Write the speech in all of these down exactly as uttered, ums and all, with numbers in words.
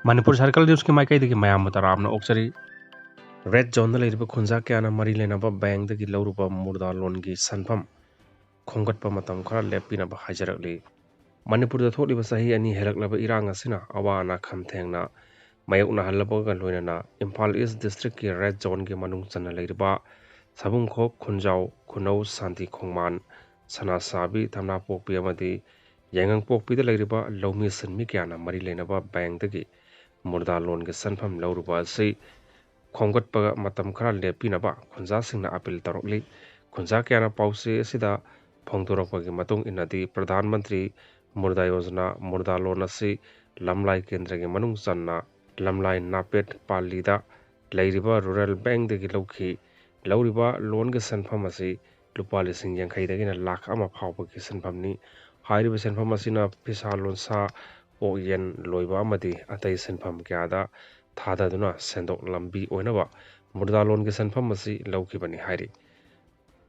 Manipur circle ꯅ꯭ꯌꯨꯁꯀꯤ ꯃꯥꯏꯀꯩꯗꯒꯤ ꯃꯌꯥꯝꯕꯨ ꯇꯔꯥꯝꯅ ꯑꯣꯛꯆꯔꯤ꯫ ꯔꯦꯗ ꯖꯣꯟꯗ ꯂꯩꯔꯤꯕ ꯈꯨꯟꯖꯥ ꯀꯌꯥꯅ ꯃꯔꯤ ꯂꯩꯅꯕ ꯕꯦꯡꯗꯒꯤ ꯂꯧꯔꯨꯕ ꯃꯨꯔꯗꯥ ꯂꯣꯟꯒꯤ ꯁꯦꯟꯐꯝ ꯈꯣꯝꯒꯠꯄ ꯃꯇꯝ ꯈꯔ ꯂꯦꯞꯄꯤꯅꯕ ꯍꯥꯏꯖꯔꯛꯂꯤ꯫ ꯃꯅꯤꯄꯨꯔꯗ ꯊꯣꯛꯂꯤꯕ ꯆꯍꯤ ꯑꯅꯤ ꯍꯦꯜꯂꯛꯂꯕ ꯏꯔꯥꯡ ꯑꯁꯤꯅ ꯑꯋꯥ ꯑꯅꯥ ꯈꯝꯊꯦꯡꯅ ꯃꯥꯌꯣꯛꯅꯍꯜꯂꯕꯒ ꯂꯣꯏꯅꯅ ꯏꯝꯐꯥꯜ ꯏꯁ ꯗꯤꯁꯇ꯭ꯔꯤꯛꯀꯤ ꯔꯦꯗ ꯖꯣꯟꯒꯤ ꯃꯅꯨꯡ ꯆꯟꯅ ꯂꯩꯔꯤꯕ ꯁꯕꯨꯡꯈꯣꯛ, ꯈꯨꯟꯖꯥꯎ, ꯈꯨꯅꯧ, ꯁꯥꯟꯇꯤ ꯈꯣꯡꯃꯥꯟ, ꯁꯅꯥꯁꯥꯕꯤ, ꯊꯝꯅꯥꯄꯣꯛꯄꯤ ꯑꯃꯗꯤ ꯌꯥꯏꯉꯪꯄꯣꯛꯄꯤꯗ ꯂꯩꯔꯤꯕ ꯂꯧꯃꯤ ꯁꯤꯟꯃꯤ ꯀꯌꯥꯅ ꯃꯔꯤ ꯂꯩꯅꯕ ꯕꯦꯡꯗꯒꯤ ꯃꯨꯔꯗꯥ ꯂꯣꯟꯒꯤ ꯁꯦꯟꯐꯝ ꯂꯧꯔꯨꯕ ꯑꯁꯤ ꯈꯣꯝꯒꯠꯄ ꯃꯇꯝ ꯈꯔ ꯂꯦꯞꯄꯤꯅꯕ ꯈꯨꯟꯖꯥꯁꯤꯡꯅ ꯑꯥꯄꯤꯜ ꯇꯧꯔꯛꯂꯤ꯫ ꯈꯨꯟꯖꯥ ꯀꯌꯥꯅ ꯄꯥꯎꯆꯦ ꯑꯁꯤꯗ ꯐꯣꯡꯗꯣꯔꯛꯄꯒꯤ ꯃꯇꯨꯡ ꯏꯟꯅꯗꯤ ꯄ꯭ꯔꯙꯥꯟ ꯃꯟꯇ꯭ꯔꯤ ꯃꯨꯔꯗꯥ ꯌꯣꯖꯅꯥ ꯃꯨꯔꯗꯥ ꯂꯣꯟ ꯑꯁꯤ ꯂꯝꯂꯥꯏ ꯀꯦꯟꯗ꯭ꯔꯒꯤ ꯃꯅꯨꯡ ꯆꯟꯅ ꯂꯝꯂꯥꯏ ꯅꯥꯄꯦꯠ ꯄꯥꯜꯂꯤꯗ ꯂꯩꯔꯤꯕ ꯔꯨꯔꯦꯜ ꯕꯦꯡꯗꯒꯤ ꯂꯧꯈꯤ꯫ ꯂꯧꯔꯤꯕ ꯂꯣꯟꯒꯤ ꯁꯦꯟꯐꯝ ꯑꯁꯤ ꯂꯨꯄꯥ ꯂꯤꯁꯤꯡ ꯌꯥꯡꯈꯩꯗꯒꯤꯅ ꯂꯥꯈ ꯑꯃ ꯐꯥꯎꯕꯒꯤ ꯁꯦꯟꯐꯝꯅꯤ꯫ ꯍꯥꯏꯔꯤꯕ ꯁꯦꯟꯐꯝ ꯑꯁꯤꯅ ꯐꯤꯁꯥ ꯂꯣꯟꯁꯥ, ꯑꯣꯛ ꯌꯦꯟ ꯂꯣꯏꯕ ꯑꯃꯗꯤ ꯑꯇꯩ ꯁꯦꯟꯐꯝ ꯀꯌꯥꯗ ꯊꯥꯗꯗꯨꯅ ꯁꯦꯟꯊꯣꯛ ꯂꯝꯕꯤ ꯑꯣꯏꯅꯕ ꯃꯨꯔꯗꯥ ꯂꯣꯟꯒꯤ ꯁꯦꯟꯐꯝ ꯑꯁꯤ ꯂꯧꯈꯤꯕꯅꯤ ꯍꯥꯏꯔꯤ꯫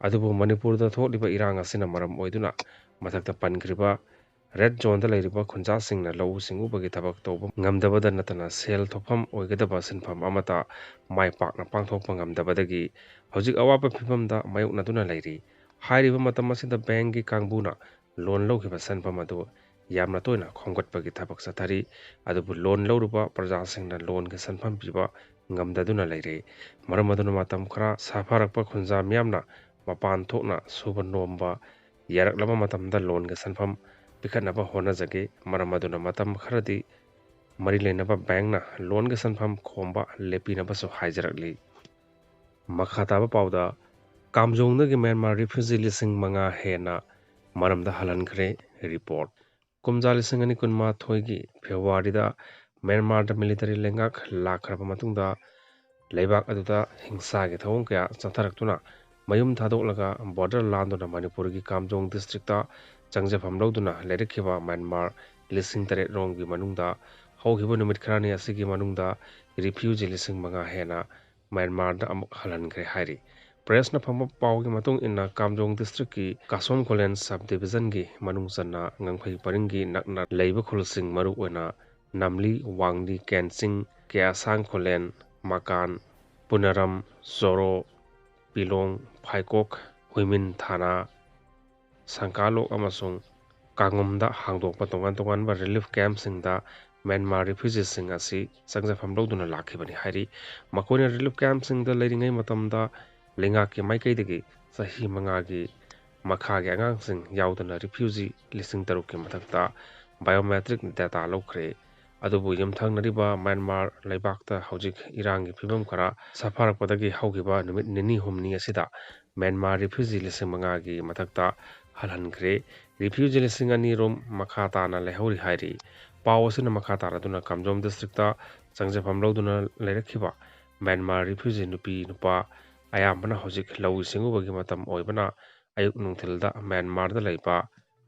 ꯑꯗꯨꯕꯨ ꯃꯅꯤꯄꯨꯔꯗ ꯊꯣꯛꯂꯤꯕ ꯏꯔꯥꯡ ꯑꯁꯤꯅ ꯃꯔꯝ ꯑꯣꯏꯗꯨꯅ ꯃꯊꯛꯇ ꯄꯟꯈ꯭ꯔꯤꯕ ꯔꯦꯗ ꯖꯣꯟꯗ ꯂꯩꯔꯤꯕ ꯈꯨꯟꯖꯥꯁꯤꯡꯅ ꯂꯧꯎ ꯁꯤꯡꯎꯕꯒꯤ ꯊꯕꯛ ꯇꯧꯕ ꯉꯝꯗꯕꯗ ꯅꯠꯇꯅ ꯁꯦꯜ ꯊꯣꯛꯐꯝ ꯑꯣꯏꯒꯗꯕ ꯁꯤꯟꯐꯝ ꯑꯃꯠꯇ ꯃꯥꯏ ꯄꯥꯛꯅ ꯄꯥꯡꯊꯣꯛꯄ ꯉꯝꯗꯕꯗꯒꯤ ꯍꯧꯖꯤꯛ ꯑꯋꯥꯕ ꯐꯤꯕꯝꯗ ꯃꯥꯌꯣꯛꯅꯗꯨꯅ ꯂꯩꯔꯤ꯫ ꯍꯥꯏꯔꯤꯕ ꯃꯇꯝ ꯑꯁꯤꯗ ꯕꯦꯡꯒꯤ ꯀꯥꯡꯕꯨꯅ ꯂꯣꯟ ꯂꯧꯈꯤꯕ ꯁꯦꯟꯐꯝ ꯑꯗꯨ ꯌꯥꯝꯅ ꯇꯣꯏꯅ ꯈꯣꯝꯒꯠꯄꯒꯤ ꯊꯕꯛ ꯆꯠꯊꯔꯤ꯫ ꯑꯗꯨꯕꯨ ꯂꯣꯟ ꯂꯧꯔꯨꯕ ꯄ꯭ꯔꯖꯥꯁꯤꯡꯅ ꯂꯣꯟꯒꯤ ꯁꯦꯟꯐꯝ ꯄꯤꯕ ꯉꯝꯗꯗꯨꯅ ꯂꯩꯔꯦ꯫ ꯃꯔꯝ ꯑꯗꯨꯅ ꯃꯇꯝ ꯈꯔ ꯁꯥꯐꯔꯛꯄ ꯈꯨꯟꯖꯥ ꯃꯤꯌꯥꯝꯅ ꯃꯄꯥꯟ ꯊꯣꯛꯅ ꯁꯨꯕ ꯅꯣꯝꯕ ꯌꯥꯔꯛꯂꯕ ꯃꯇꯝꯗ ꯂꯣꯟꯒꯤ ꯁꯦꯟꯐꯝ ꯄꯤꯈꯠꯅꯕ ꯍꯣꯠꯅꯖꯒꯦ꯫ ꯃꯔꯝ ꯑꯗꯨꯅ ꯃꯇꯝ ꯈꯔꯗꯤ ꯃꯔꯤ ꯂꯩꯅꯕ ꯕꯦꯡꯅ ꯂꯣꯟꯒꯤ ꯁꯦꯟꯐꯝ ꯈꯣꯝꯕ ꯂꯦꯞꯄꯤꯅꯕꯁꯨ ꯍꯥꯏꯖꯔꯛꯂꯤ꯫ ꯃꯈꯥ ꯇꯥꯕ ꯄꯥꯎꯗ, ꯀꯥꯝꯖꯣꯡꯗꯒꯤ ꯃ꯭ꯌꯥꯟꯃꯥꯔ ꯔꯤꯐ꯭ꯌꯨꯖꯤ ꯂꯤꯁꯤꯡ ꯃꯉꯥ ꯍꯦꯟꯅ ꯃꯔꯝꯗ ꯍꯜꯍꯟꯈ꯭ꯔꯦ꯫ ꯔꯤꯄꯣꯔꯠ꯫ ꯀꯨꯝꯖꯥ ꯂꯤꯁꯤꯡ ꯑꯅꯤ ꯀꯨꯟꯃꯥꯊꯣꯏꯒꯤ ꯐꯦꯕ꯭ꯔꯨꯋꯥꯔꯤꯗ ꯃ꯭ꯌꯥꯟꯃꯥꯔꯗ ꯃꯤꯂꯤꯇꯔꯤ ꯂꯩꯉꯥꯛ ꯂꯥꯛꯈ꯭ꯔꯕ ꯃꯇꯨꯡꯗ ꯂꯩꯕꯥꯛ ꯑꯗꯨꯗ ꯍꯤꯡꯁꯥꯒꯤ ꯊꯧꯑꯣꯡ ꯀꯌꯥ ꯆꯠꯊꯔꯛꯇꯨꯅ ꯃꯌꯨꯝ ꯊꯥꯗꯣꯛꯂꯒ ꯕꯣꯔꯗꯔ ꯂꯥꯟꯗꯨꯅ ꯃꯅꯤꯄꯨꯔꯒꯤ ꯀꯥꯝꯖꯣꯡ ꯗꯤꯁꯇ꯭ꯔꯤꯛꯇ ꯆꯪꯖꯐꯝ ꯂꯧꯗꯨꯅ ꯂꯩꯔꯛꯈꯤꯕ ꯃ꯭ꯌꯥꯟꯃꯥꯔ ꯂꯤꯁꯤꯡ ꯇꯔꯦꯠ ꯔꯣꯝꯒꯤ ꯃꯅꯨꯡꯗ ꯍꯧꯈꯤꯕ ꯅꯨꯃꯤꯠ ꯈꯔꯅꯤ ꯑꯁꯤꯒꯤ ꯃꯅꯨꯡꯗ ꯔꯤꯐ꯭ꯌꯨꯖꯤ ꯂꯤꯁꯤꯡ ꯃꯉꯥ ꯍꯦꯟꯅ ꯃ꯭ꯌꯥꯟꯃꯥꯔꯗ ꯑꯃꯨꯛ ꯍꯜꯍꯟꯈ꯭ꯔꯦ ꯍꯥꯏꯔꯤ꯫ ꯄ꯭ꯔꯦꯁꯅ ꯐꯪꯕ ꯄꯥꯎꯒꯤ ꯃꯇꯨꯡ ꯏꯟꯅ, ꯀꯥꯝꯖꯣꯡ ꯗꯤꯁꯇ꯭ꯔꯤꯛꯀꯤ ꯀꯥꯁꯣꯝ ꯈꯨꯂꯦꯟ ꯁꯕ ꯗꯤꯕꯤꯖꯟꯒꯤ ꯃꯅꯨꯡ ꯆꯟꯅ ꯉꯪꯐꯩ ꯄꯔꯤꯡꯒꯤ ꯅꯛꯅ ꯂꯩꯕ ꯈꯨꯜꯁꯤꯡ, ꯃꯔꯨꯑꯣꯏꯅ ꯅꯝꯂꯤ, ꯋꯥꯡꯂꯤ, ꯀꯦꯟꯆꯤꯡ, ꯀꯦ ꯑꯁꯥꯡ ꯈꯨꯂꯦꯟ, ꯃꯀꯥꯟ, ꯄꯨꯅꯔꯝ, ꯖꯣꯔꯣ, ꯄꯤꯂꯣꯡ, ꯐꯥꯏꯀꯣꯛ, ꯍꯨꯏꯃꯤꯟ ꯊꯥꯅꯥ, ꯁꯪꯀꯥꯂꯣꯛ ꯑꯃꯁꯨꯡ ꯀꯥꯡꯉꯨꯝꯗ ꯍꯥꯡꯗꯣꯛꯄ ꯇꯣꯉꯥꯟ ꯇꯣꯉꯥꯟꯕ ꯔꯤꯂꯤꯐ ꯀꯦꯝꯞꯁꯤꯡꯗ ꯃ꯭ꯌꯥꯟꯃꯥꯔ ꯔꯤꯐ꯭ꯌꯨꯖꯤꯁꯤꯡ ꯑꯁꯤ ꯆꯪꯖꯐꯝ ꯂꯧꯗꯨꯅ ꯂꯥꯛꯈꯤꯕꯅꯤ ꯍꯥꯏꯔꯤ꯫ ꯃꯈꯣꯏꯅ ꯔꯤꯂꯤꯐ ꯀꯦꯝꯞꯁꯤꯡꯗ ꯂꯩꯔꯤꯉꯩ ꯃꯇꯝꯗ ꯂꯩꯉꯥꯛꯀꯤ ꯃꯥꯏꯀꯩꯗꯒꯤ ꯆꯍꯤ ꯃꯉꯥꯒꯤ ꯃꯈꯥꯒꯤ ꯑꯉꯥꯡꯁꯤꯡ ꯌꯥꯎꯗꯅ ꯔꯤꯐ꯭ꯌꯨꯖꯤ ꯂꯤꯁꯤꯡ ꯇꯔꯨꯛꯀꯤ ꯃꯊꯛꯇ ꯕꯥꯏꯑꯣꯃꯦꯇ꯭ꯔꯤꯛ ꯗꯦꯇꯥ ꯂꯧꯈ꯭ꯔꯦ꯫ ꯑꯗꯨꯕꯨ ꯌꯨꯝꯊꯪꯅꯔꯤꯕ ꯃ꯭ꯌꯥꯟꯃꯥꯔ ꯂꯩꯕꯥꯛꯇ ꯍꯧꯖꯤꯛ ꯏꯔꯥꯡꯒꯤ ꯐꯤꯕꯝ ꯈꯔ ꯁꯥꯐꯥꯔꯛꯄꯗꯒꯤ ꯍꯧꯈꯤꯕ ꯅꯨꯃꯤꯠ ꯅꯤꯅꯤ ꯍꯨꯝꯅꯤ ꯑꯁꯤꯗ ꯃ꯭ꯌꯥꯟꯃꯥꯔ ꯔꯤꯐ꯭ꯌꯨꯖꯤ ꯂꯤꯁꯤꯡ ꯃꯉꯥꯒꯤ ꯃꯊꯛꯇ ꯍꯜꯍꯟꯈ꯭ꯔꯦ꯫ ꯔꯤꯐ꯭ꯌꯨꯖꯤ ꯂꯤꯁꯤꯡ ꯑꯅꯤ ꯔꯣꯝ ꯃꯈꯥ ꯇꯥꯅ ꯂꯩꯍꯧꯔꯤ ꯍꯥꯏꯔꯤ꯫ ꯄꯥꯎ ꯑꯁꯤꯅ ꯃꯈꯥ ꯇꯥꯔꯗꯨꯅ ꯀꯥꯝꯖꯣꯡ ꯗꯤꯁꯇ꯭ꯔꯤꯛꯇ ꯆꯪꯖꯐꯝ ꯂꯧꯗꯨꯅ ꯂꯩꯔꯛꯈꯤꯕ ꯃ꯭ꯌꯥꯟꯃꯥꯔ ꯔꯤꯐ꯭ꯌꯨꯖꯤ ꯅꯨꯄꯤ ꯅꯨꯄꯥ ꯑꯌꯥꯝꯕꯅ ꯍꯧꯖꯤꯛ ꯂꯧꯎ ꯁꯤꯡꯎꯕꯒꯤ ꯃꯇꯝ ꯑꯣꯏꯕꯅ ꯑꯌꯨꯛ ꯅꯨꯡꯊꯤꯜꯗ ꯃ꯭ꯌꯥꯟꯃꯥꯔꯗ ꯂꯩꯕ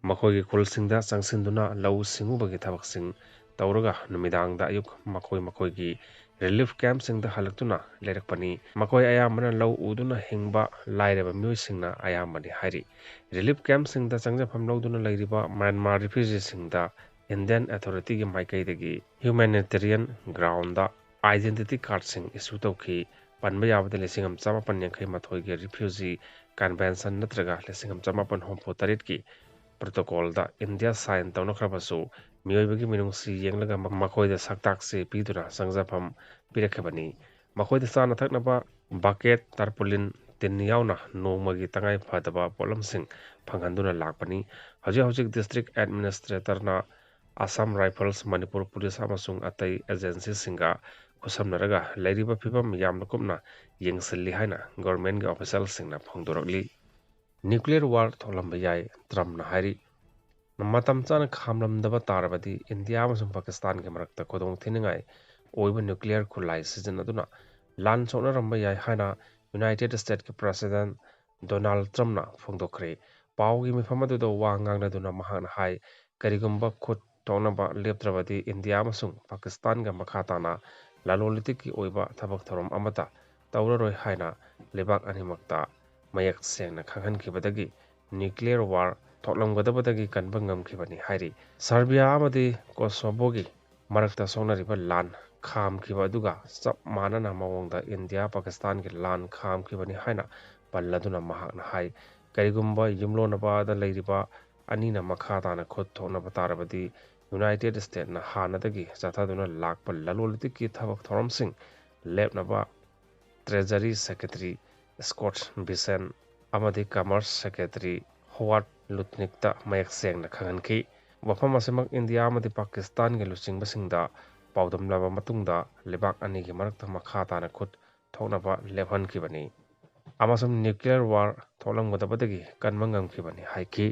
ꯃꯈꯣꯏꯒꯤ ꯈꯨꯜꯁꯤꯡꯗ ꯆꯪꯁꯤꯟꯗꯨꯅ ꯂꯧꯎ ꯁꯤꯡꯎꯕꯒꯤ ꯊꯕꯛꯁꯤꯡ ꯇꯧꯔꯒ ꯅꯨꯃꯤꯗꯥꯡꯗ ꯑꯌꯨꯛ ꯃꯈꯣꯏ ꯃꯈꯣꯏꯒꯤ ꯔꯤꯂꯤꯐ ꯀꯦꯝꯞꯁꯤꯡꯗ ꯍꯜꯂꯛꯇꯨꯅ ꯂꯩꯔꯛꯄꯅꯤ꯫ ꯃꯈꯣꯏ ꯑꯌꯥꯝꯕꯅ ꯂꯧ ꯎꯗꯨꯅ ꯍꯤꯡꯕ ꯂꯥꯏꯔꯕ ꯃꯤꯑꯣꯏꯁꯤꯡꯅ ꯑꯌꯥꯝꯕꯅꯤ ꯍꯥꯏꯔꯤ꯫ ꯔꯤꯂꯤꯐ ꯀꯦꯝꯞꯁꯤꯡꯗ ꯆꯪꯖꯐꯝ ꯂꯧꯗꯨꯅ ꯂꯩꯔꯤꯕ ꯃ꯭ꯌꯥꯟꯃꯥꯔ ꯔꯤꯐ꯭ꯌꯨꯖꯤꯁꯤꯡꯗ ꯏꯟꯗꯤꯌꯟ ꯑꯣꯊꯣꯔꯤꯇꯤꯒꯤ ꯃꯥꯏꯀꯩꯗꯒꯤ ꯍ꯭ꯌꯨꯃꯦꯅꯤꯇꯦꯔꯤꯌꯟ ꯒ꯭ꯔꯥꯎꯟꯗ ꯑꯥꯏꯗꯦꯟꯇꯤꯇꯤ ꯀꯥꯔꯗꯁꯤꯡ ꯏꯁꯨ ꯇꯧꯈꯤ꯫ ꯄꯟꯕ ꯌꯥꯕꯗ ꯂꯤꯁꯤꯡ ꯑꯃ ꯆꯃꯥꯄꯟ ꯌꯥꯡꯈꯩ ꯃꯥꯊꯣꯏꯒꯤ ꯔꯤꯐ꯭ꯌꯨꯖꯤ ꯀꯟꯚꯦꯟꯁꯟ ꯅꯠꯇ꯭ꯔꯒ ꯂꯤꯁꯤꯡ ꯑꯃ ꯆꯃꯥꯄꯟ ꯍꯨꯝꯐꯨ ꯇꯔꯦꯠꯀꯤ ꯄ꯭ꯔꯣꯇꯣꯀꯣꯜꯗ ꯏꯟꯗꯤꯌꯥ ꯁꯥꯏꯟ ꯇꯧꯅꯈ꯭ꯔꯕꯁꯨ ꯃꯤꯑꯣꯏꯕꯒꯤ ꯃꯤꯅꯨꯡꯁꯤ ꯌꯦꯡꯂꯒ ꯃꯈꯣꯏꯗ ꯁꯛꯇꯥꯛꯁꯤ ꯄꯤꯗꯨꯅ ꯆꯪꯖꯐꯝ ꯄꯤꯔꯛꯈꯤꯕꯅꯤ꯫ ꯃꯈꯣꯏꯗ ꯆꯥꯅ ꯊꯛꯅꯕ ꯕꯀꯦꯠ, ꯇꯔꯄꯨꯂꯤꯟ, ꯇꯤꯟ ꯌꯥꯎꯅ ꯅꯣꯡꯃꯒꯤ ꯇꯉꯥꯏ ꯐꯗꯕ ꯄꯣꯠꯂꯝꯁꯤꯡ ꯐꯪꯍꯟꯗꯨꯅ ꯂꯥꯛꯄꯅꯤ꯫ ꯍꯧꯖꯤꯛ ꯍꯧꯖꯤꯛ ꯗꯤꯁꯇ꯭ꯔꯤꯛ ꯑꯦꯗꯃꯤꯅꯤꯁꯇ꯭ꯔꯦꯇꯔꯅ ꯑꯁꯥꯝ ꯔꯥꯏꯐꯜꯁ, ꯃꯅꯤꯄꯨꯔ ꯄꯨꯂꯤꯁ ꯑꯃꯁꯨꯡ ꯑꯇꯩ ꯑꯦꯖꯦꯟꯁꯤꯁꯤꯡꯒ ꯈꯨꯠꯁꯝꯅꯔꯒ ꯂꯩꯔꯤꯕ ꯐꯤꯕꯝ ꯌꯥꯝꯅ ꯀꯨꯞꯅ ꯌꯦꯡꯁꯤꯜꯂꯤ ꯍꯥꯏꯅ ꯒꯣꯔꯃꯦꯟꯒꯤ ꯑꯣꯐꯤꯁꯤꯌꯦꯜꯁꯤꯡꯅ ꯐꯣꯡꯗꯣꯔꯛꯂꯤ꯫ ꯅ꯭ꯌꯨꯀ꯭ꯂꯤꯌꯔ ꯋꯥꯔ ꯊꯣꯛꯂꯝꯕ ꯌꯥꯏ, ꯇ꯭ꯔꯝꯞꯅ ꯍꯥꯏꯔꯤ꯫ ꯃꯇꯝ ꯆꯥꯅ ꯈꯥꯝꯂꯝꯗꯕ ꯇꯥꯔꯕꯗꯤ ꯏꯟꯗꯤꯌꯥ ꯑꯃꯁꯨꯡ ꯄꯥꯀꯤꯁꯇꯥꯟꯒꯤ ꯃꯔꯛꯇ ꯈꯨꯗꯣꯡꯊꯤꯅꯤꯡꯉꯥꯏ ꯑꯣꯏꯕ ꯅ꯭ꯌꯨꯀ꯭ꯂꯤꯌꯔ ꯈꯨꯠꯂꯥꯏ ꯁꯤꯖꯤꯟꯅꯗꯨꯅ ꯂꯥꯟ ꯁꯣꯛꯅꯔꯝꯕ ꯌꯥꯏ ꯍꯥꯏꯅ ꯌꯨꯅꯥꯏꯇꯦꯗ ꯁ꯭ꯇꯦꯠꯀꯤ ꯄ꯭ꯔꯦꯁꯤꯗꯦꯟꯠ ꯗꯣꯅꯥꯜꯗ ꯇ꯭ꯔꯝꯞꯅ ꯐꯣꯡꯗꯣꯛꯈ꯭ꯔꯦ꯫ ꯄꯥꯎꯒꯤ ꯃꯤꯐꯝ ꯑꯗꯨꯗ ꯋꯥ ꯉꯥꯡꯅꯗꯨꯅ ꯃꯍꯥꯛꯅ ꯍꯥꯏ, ꯀꯔꯤꯒꯨꯝꯕ ꯈꯨꯠ ꯊꯣꯛꯅꯕ ꯂꯦꯞꯇ꯭ꯔꯕꯗꯤ ꯏꯟꯗꯤꯌꯥ ꯑꯃꯁꯨꯡ ꯄꯥꯀꯤꯁꯇꯥꯟꯒ ꯃꯈꯥ ꯇꯥꯅ ꯂꯂꯣꯟ ꯏꯇꯤꯛꯀꯤ ꯑꯣꯏꯕ ꯊꯕꯛ ꯊꯧꯔꯝ ꯑꯃꯠꯇ ꯇꯧꯔꯔꯣꯏ ꯍꯥꯏꯅ ꯂꯩꯕꯥꯛ ꯑꯅꯤꯃꯛꯇ ꯃꯌꯦꯛ ꯁꯦꯡꯅ ꯈꯪꯍꯟꯈꯤꯕꯗꯒꯤ ꯅ꯭ꯌꯨꯀ꯭ꯂꯤꯌꯔ ꯋꯥꯔ ꯊꯣꯛꯂꯝꯒꯗꯕꯗꯒꯤ ꯀꯟꯕ ꯉꯝꯈꯤꯕꯅꯤ ꯍꯥꯏꯔꯤ꯫ ꯁꯔꯕꯤꯌꯥ ꯑꯃꯗꯤ ꯀꯣꯁꯣꯚꯣꯒꯤ ꯃꯔꯛꯇ ꯁꯣꯛꯅꯔꯤꯕ ꯂꯥꯟ ꯈꯥꯝꯈꯤꯕ ꯑꯗꯨꯒ ꯆꯞ ꯃꯥꯟꯅꯅ ꯃꯑꯣꯡꯗ ꯏꯟꯗꯤꯌꯥ ꯄꯥꯀꯤꯁꯇꯥꯟꯒꯤ ꯂꯥꯟ ꯈꯥꯝꯈꯤꯕꯅꯤ ꯍꯥꯏꯅ ꯄꯜꯂꯗꯨꯅ ꯃꯍꯥꯛꯅ ꯍꯥꯏ, ꯀꯔꯤꯒꯨꯝꯕ ꯌꯨꯝꯂꯣꯟꯅꯕꯗ ꯂꯩꯔꯤꯕ ꯑꯅꯤꯅ ꯃꯈꯥ ꯇꯥꯅ ꯈꯨꯠ ꯊꯣꯛꯅꯕ ꯇꯥꯔꯕꯗꯤ ꯌꯨꯅꯥꯏꯇꯦꯠ ꯁ꯭ꯇꯦꯠꯅ ꯍꯥꯟꯅꯗꯒꯤ ꯆꯠꯊꯗꯨꯅ ꯂꯥꯛꯄ ꯂꯂꯣꯟ ꯏꯇꯤꯛꯀꯤ ꯊꯕꯛ ꯊꯧꯔꯝꯁꯤꯡ ꯂꯦꯞꯅꯕ ꯇ꯭ꯔꯦꯖꯔꯤ ꯁꯦꯀ꯭ꯔꯦꯇꯔꯤ ꯁ꯭ꯀꯣꯠ ꯕꯤꯁꯦꯟ ꯑꯃꯗꯤ ꯀꯃꯔꯁ ꯁꯦꯀ꯭ꯔꯦꯇꯔꯤ ꯍꯣꯋꯥꯔꯗ ꯂꯨꯠꯅꯤꯛꯇ ꯃꯌꯦꯛ ꯁꯦꯡꯅ ꯈꯪꯍꯟꯈꯤ꯫ ꯋꯥꯐꯝ ꯑꯁꯤꯃꯛ ꯏꯟꯗꯤꯌꯥ ꯑꯃꯗꯤ ꯄꯥꯀꯤꯁꯇꯥꯟꯒꯤ ꯂꯨꯆꯤꯡꯕꯁꯤꯡꯗ ꯄꯥꯎꯗꯝꯂꯕ ꯃꯇꯨꯡꯗ ꯂꯩꯕꯥꯛ ꯑꯅꯤꯒꯤ ꯃꯔꯛꯇ ꯃꯈꯥ ꯇꯥꯅ ꯈꯨꯠ ꯊꯣꯛꯅꯕ ꯂꯦꯞꯍꯟꯈꯤꯕꯅꯤ ꯑꯃꯁꯨꯡ ꯅ꯭ꯌꯨꯀ꯭ꯂꯤꯌꯔ ꯋꯥꯔ ꯊꯣꯛꯂꯝꯒꯗꯕꯗꯒꯤ ꯀꯟꯕ ꯉꯝꯈꯤꯕꯅꯤ ꯍꯥꯏꯈꯤ꯫